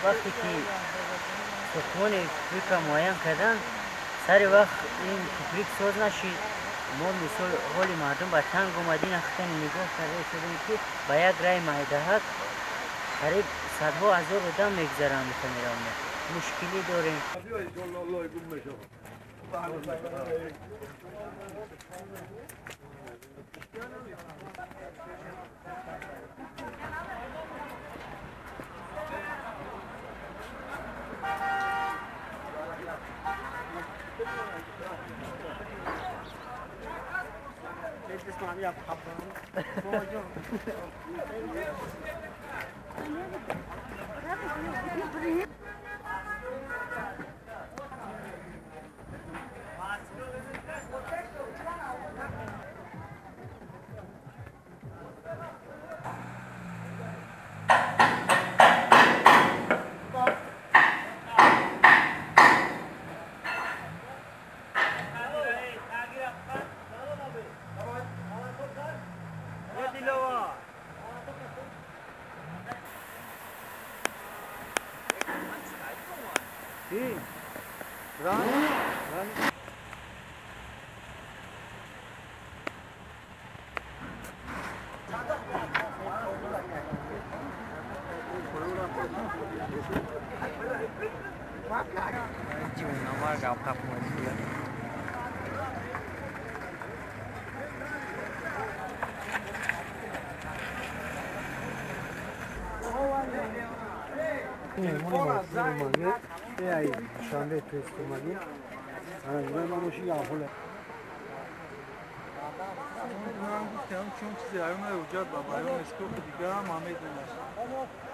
وقتی که ساختمان کوپریک را معین کردن سر وقت این کوپریک ساز نشید. ما مثال حال مردم به تنگ اومدین اختن نگاه کرده شدیم که با یک رای میدهد قریب صدها هزار آدم میگذرن میرم مشکلی داریم. من گفتم چون چیزی ایون حجت با بیان است که دیگه هم همه دونست.